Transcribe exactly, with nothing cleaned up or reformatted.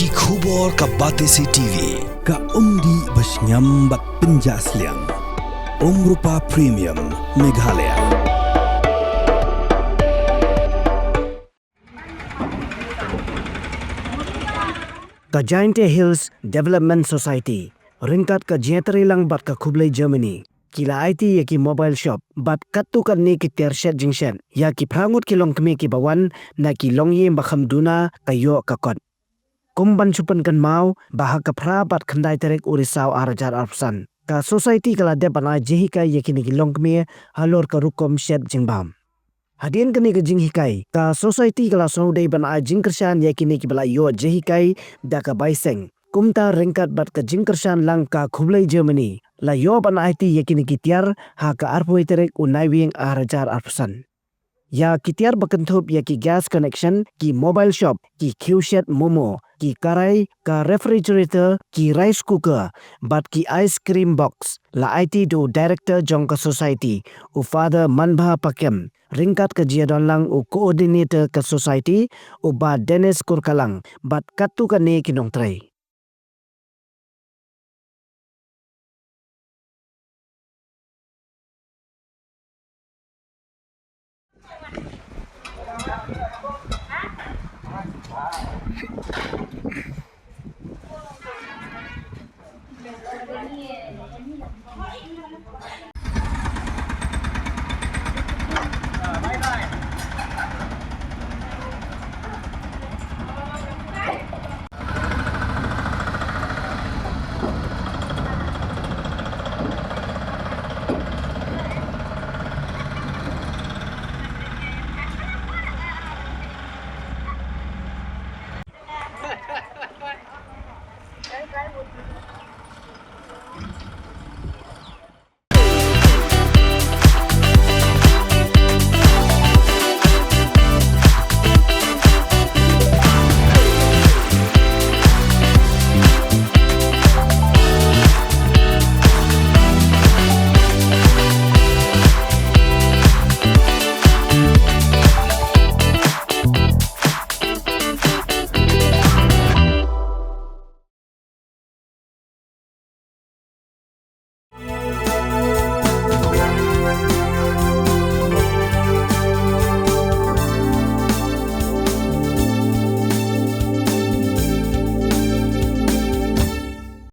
Ki khubor ka Batesi T V, ka umdih ba shngiam bad pynjah sliang. Umrupa Premium, Meghalaya. Ka Jaintia Hills Development Society, ryngkat ka Jingïatreilang bad ka Khublei Germany, ki la aiti ïa ki mobile shop bad katto katne ki tiar shet jingshet ïa ki phra ngut ki longkmie kiba wan na ki longïing ba kham duna ka ïoh ka kot. Kum ban shu pynkynmaw ba ha ka phra bad khyndai tarik u Risaw ar hajar arphew san, ka Society ka la dep ban ai jinghikai ïa kine ki longkmie halor ka rukom shet jingbam. Hadien kane ka jinghikai, ka Society ka la sngewdei ban ai jingkyrshan ïa kine kiba la ïoh jinghikai da ka bai seng. Kumta ryngkat bad ka jingkyrshan lang ka Khublei Germany, la ïoh ban aiti ïa kine ki tiar ha ka arphew wei tarik u Naiwieng ar hajar arphew san. Ïa ki tiar ba kynthup ïa ki gas connection, ki mobile shop, ki khiew shet momo, ki karai, ka refrigerator, ki rice cooker bad ki ice cream box, la aiti da u director jong ka Society, u Father Manbha Pakem, ryngkat ka jingïadonlang u coordinator ka Society, u Bah Dennis Kurkalang, bad katto katne ki nongtrei.